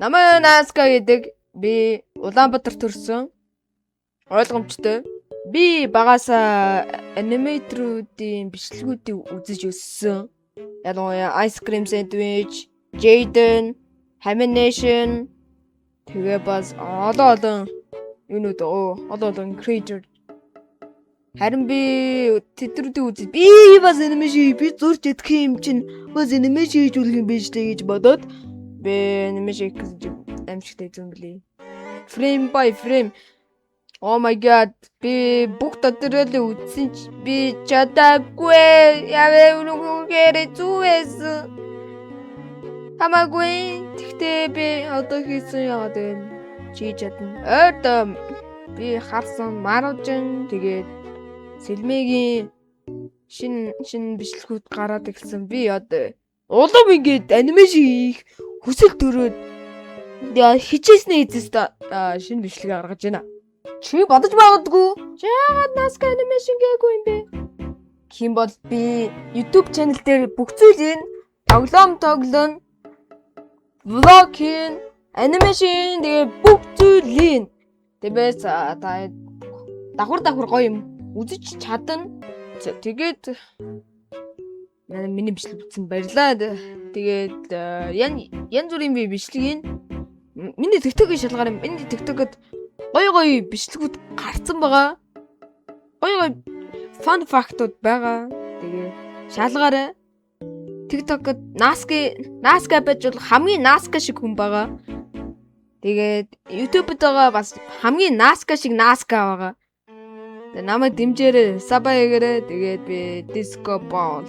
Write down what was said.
Намайг Наска гэдэг. Би Улаанбаатар төрсөн. Ойлгомжтой. Би багасаа animator уудын бичлэгүүдийг үзэж өссөн. Ялангуяа Ice Cream Sandwich, Jaden, Hamination, тэгээ бас олон олон юунууд олон олон creator. Харин би тэдрүүдийг үзэж, би бас animation, би зурж ядах юм чинь бас animation хийж үлэх юм биш үү гэж бодоод би animation хийх гэсэн чинь аимшигтай зүн блээ. Frame by frame. Oh my God, би бүх tutorial ыг үзсэн ч би чадаагүй. Яваа, үнэхээр зүв байсан. Хамаагүй. Тэгтээ би одоо хийсэн яагаад вэ? Чи чадна. Ойд би харсан Маружин, тэгээд Сэлмэгийн шин шин бичлэгүүд гараад эхэлсэн. Би одоо улам ингээд animation хийх хүсэл төрөөд хичээснээ эзэст шинэ бичлэг гаргаж байна. Чи бодож магадгүй. Яагаад Наска animation гээгүй юм бэ? Гэх юм бол би YouTube channel дээр бүх зүйлийг тоглоом тоглоно, vlog хийн, animation, тэгээ бүх зүйлийг. Тэгээс та давхар давхар гоё юм үзэж чадна. За, тэгээд миний бичлэг үзсэн баярлаа. Тэгээд ян янз бүрийн би бичлэгийг миний TikTok-ийг шалгаарай. Миний TikTok-д гоё гоё бичлэгүүд гарцсан байгаа. Гоё гоё fun fact-ууд байгаа. Тэгээ шалгаарай. TikTok-д Наски Наска байж бол хамгийн Наска шиг хүн байгаа. Тэгээд YouTube-д байгаа бас хамгийн Наска шиг Наска байгаа. Тэгээ намайг дэмжээрэй, sub хийгээрэй. Тэгээд би Disco Ball.